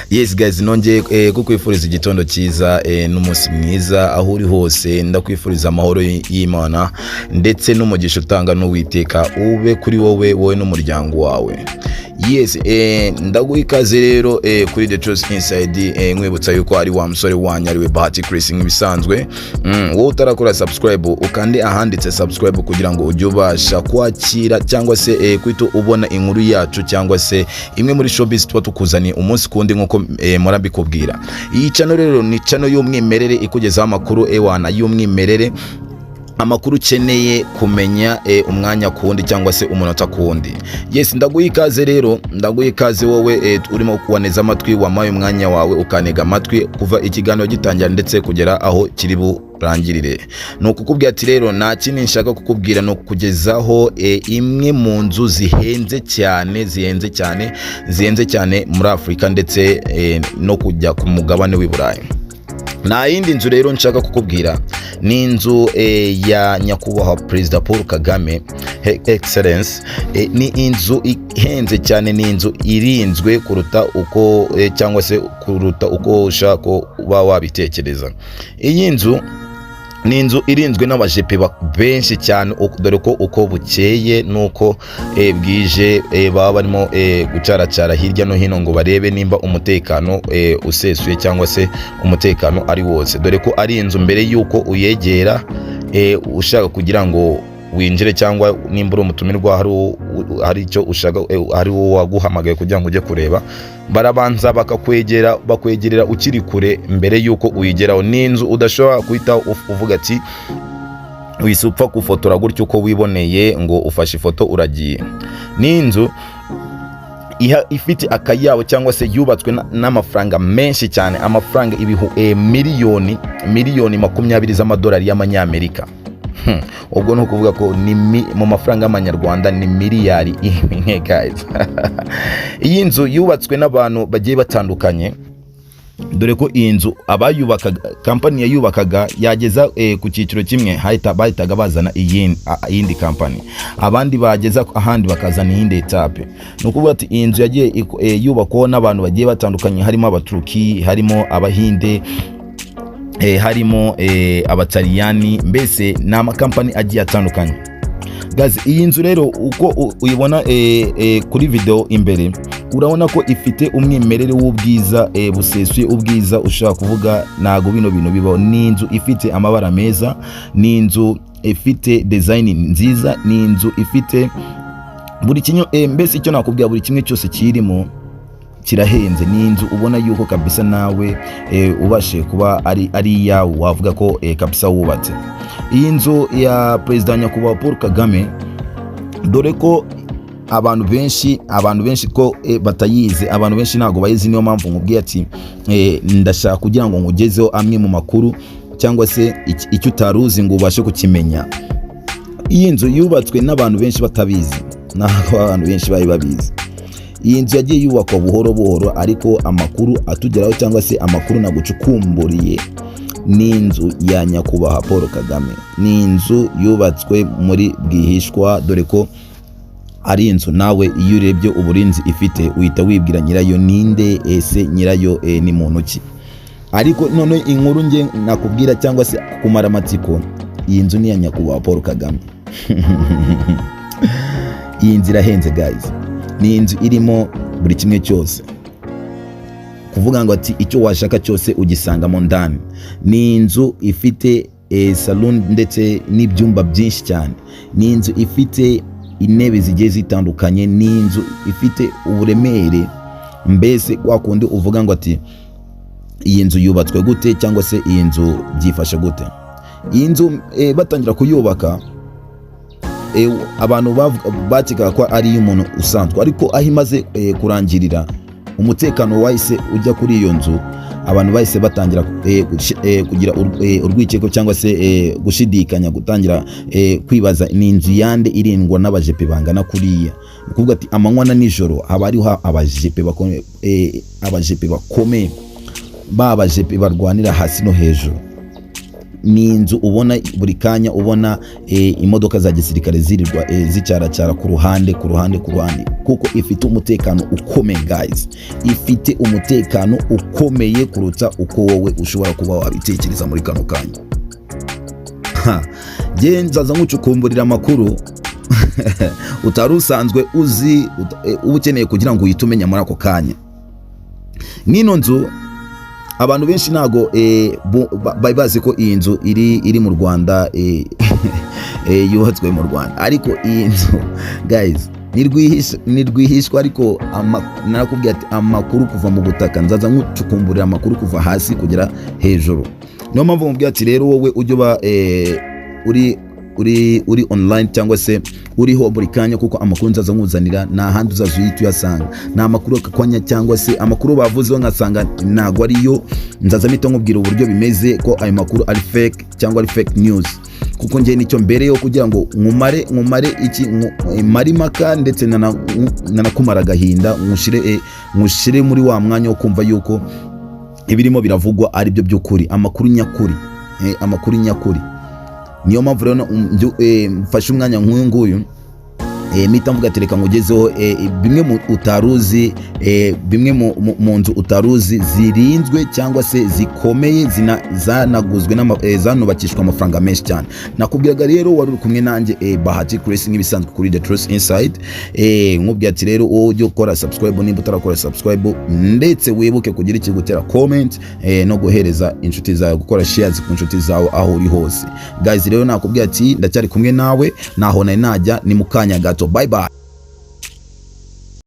Yes guys, nongeye kukwifuriza igitondo cyiza n'umunsi mwiza aho uri hose. Ndakwifuriza amahoro y'Imana ndetse n'umugisha utanga n'Uwiteka ube kuri wowe, wowe n'umuryango wawe. Yes, ndaguha ikaze rero kuri The Truth Inside, nkwibutsa yuko ari wa musore wanyu, ariwe Bahati Chris nk'ibisanzwe. Wowe utarakora subscribe, ukande ahanditse subscribe kugira ngo ujye ubasha kwakira cyangwa se guhita ubona inkuru yacu cyangwa se imwe muri showbiz tuba tukuzaniye umunsi kundi nk'uko murabikubwira. Iyi channel rero ni channel y'umwimerere ikugezaho amakuru ewana y'umwimerere, amakuru ukeneye kumenya umwanya ku wundi cyangwa se umunota ku wundi. Yes, ndaguha ikaze rero, ndaguha ikaze wowe urimo kuwaneza amatwi, wamaye umwanya wawe ukanega amatwi kuva ikiganiro gitangira ndetse kugera aho kiri burangirire. Ni ukukubwira ati rero nta kindi nshaka kukubwira, ni ukukugezaho imwe mu nzu zihenze cyane, zihenze cyane, zihenze cyane muri Afurika ndetse no kujya ku mugabane w'i Burayi. Nta yindi nzu rero nshaka kukubwira, ni inzu ya nyakubahwa Perezida Paul Kagame, Excellence. Ni inzu ihenze cyane, ni inzu irinzwe kuruta uko cyangwa se kuruta uko ushaka kuba wabitekereza. Iyi nzu ni inzu irinzwe n'abajepe benshi cyane, dore ko uko bukeye n'uko bwije baba barimo gucaracara hirya no hino ngo barebe nimba umutekano usesuye cyangwa se umutekano ari wose, dore ko ari inzu mbere y'uko uyegera ushaka kugira ngo winjire cyangwa nimba uri umutumirwa hari icyo ushaka, hari uwo waguhamagaye kugira ngo ujye kureba, barabanza bakakwegera, bakwegerera ukiri kure mbere y'uko uyigeraho. Ni inzu udashobora guhita uvuga ati wise upfa gufotora gutyo uko wiboneye ngo ufashe ifoto uragiye. Ni inzu ifite akayabo cyangwa se yubatswe n'amafaranga menshi cyane, amafaranga miliyoni 20 miliyoni z'amadolari y'amanyamerika. Ubwo ni ukuvuga ko ni mu mafaranga y'amanyarwanda ni miliyari 1. Guys, iyi nzu yubatswe n'abantu bagiye batandukanye, dore ko iyi nzu abayubakaga, kampani yayubakaga yageza ku cyiciro kimwe bahitaga bazana iyindi kampani, abandi bageza ahandi bakazana iyindi étape. Ni ukuvuga ati iyi nzu yagiye yubakwaho n'abantu bagiye batandukanye, harimo Abaturuki, harimo Abahinde, harimo Abataliyani, mbese ni amakampani agiye atandukanye. Guys, iyi nzu rero uko uyibona kuri video imbere, urabona ko ifite umwimerere w'ubwiza busesuye, ubwiza ushobora kuvuga ntago bino bintu bibaho. Ni inzu ifite amabara meza, ni inzu ifite design nziza, ni inzu ifite buri kimwe, mbese icyo nakubwira, buri kimwe cyose kirimo kirahenze. Ni inzu ubona yuko kabisa nawe ubashe kuba ari iyawe wavuga ko kabisa wubatse. Iyi nzu ya Perezida nyakubahwa Paul Kagame, dore ko abantu benshi ko batayizi, abantu benshi ntabwo bayizi. Niyo mpamvu nkubwiye ati ndashaka kugira ngo nkugezeho amwe mu makuru cyangwa se icyo utari uzi ngo ubashe kukimenya. Iyi nzu yubatswe n'abantu benshi batabizi, ntabwo abantu benshi bari babizi. Iyi nzu yagiye yubakwa buhoro buhoro, ariko amakuru atugeraho cyangwa se amakuru nagucukumburiye, ni inzu ya nyakubahwa Paul Kagame, ni inzu yubatswe muri bwihishwa, dore ko ari inzu nawe iyo urebye uburinzi ifite uhita wibwira nyirayo ninde, ese nyirayo ni muntu ki? Ariko none inkuru nge nakubwira cyangwa se kumara amatsiko, iyi nzu ni iya nyakubahwa Paul Kagame. Iyi nzu irahenze guys, ni inzu irimo buri kimwe cyose, kuvuga ngo ati icyo washaka cyose ugisangamo ndani. Ni inzu ifite salon ndetse n'ibyumba byinshi cyane, ni inzu ifite intebe zigiye zitandukanye, ni inzu ifite uburemere, mbese kwa kundi uvuga ngo ati iyi nzu yubatswe gute cyangwa se iyi nzu byifashe gute? Iyi nzu batangira kuyubaka, abantu bakekaga ko ari iy'umuntu usanzwe, ariko aho imaze kurangirira, umutekano wahise ujya kuri iyo nzu. Abantu bahise batangira kugira urwikekwe cyangwa se gushidikanya, gutangira kwibaza ni inzu yande irindwa n'abajepe bangana kuriya? Ni ukuvuga ati amanywa na nijoro haba hariho abajepe bakomeye, abajepe bakomeye, ba bajepe barwanira hasi no hejuru. Ni inzu ubona buri kanya ubona imodoka za gisirikare zirirwa zicyaracyara ku ruhande, ku ruhande, ku ruhande, kuko ifite umutekano ukomeye, guys. Ifite umutekano ukomeye kuruta uko wowe ushobora kuba wabitekereza muri kano kanya. Ha, njye nzaza nkucukumburira amakuru utari usanzwe uzi, uba ukeneye kugira ngo uhite umenya muri ako kanya. Nk'ino nzu, abantu benshi ntago bari bazi ko iyi nzu iri mu Rwanda, yubatswe mu Rwanda. Ariko iyi nzu, guys, ni rwihishwa. Ariko narakubwiye ati amakuru kuva mu butaka, nzaza nkucukumburira amakuru kuva hasi kugera hejuru. Niyo mpamvu mubwiye ati rero wowe ujye uba uri online cyangwa se uriho buri kanya, kuko amakuru nzaza nkuzanira nta handi uzaza uhita uyasanga. Ni amakuru akakwanya cyangwa se amakuru bavuzeho nkasanga ntago ariyo, nzaza mpita nkubwira uburyo bimeze, ko ayo makuru ari fake cyangwa ari fake news, kuko njye nicyo mbereyeho, kugira ngo nkumare iki, mare impaka ndetse nanakumara agahinda, nkushire muri wa mwanya wo kumva yuko ibirimo biravugwa ari byo by'ukuri, amakuru nyakuri, amakuru nyakuri. Niyo mpamvu rero mfashe umwanya nk'uyu nguyu, mpita mvuga ati reka nkugezeho bimwe mu utaruzi, bimwe mu nzu utaruzi zirinzwe cyangwa se zikomeye, zanaguzwe zanubakishwa amafaranga menshi cyane. Nakubwiraga rero, wari uri kumwe nanjye Bahati Chris, nk'ibisanzwe kuri The Truth Inside. Nkubwira ati rero wowe ujye ukora subscribe nimba utarakora subscribe, ndetse wibuke kugira iki, gutera comment, no guhereza inshuti zawe, gukora shares ku nshuti zawe aho uri hose. Guys, rero nakubwira ati ndacyari kumwe nawe, naho nari najya ni mu kanya gato. Bye bye.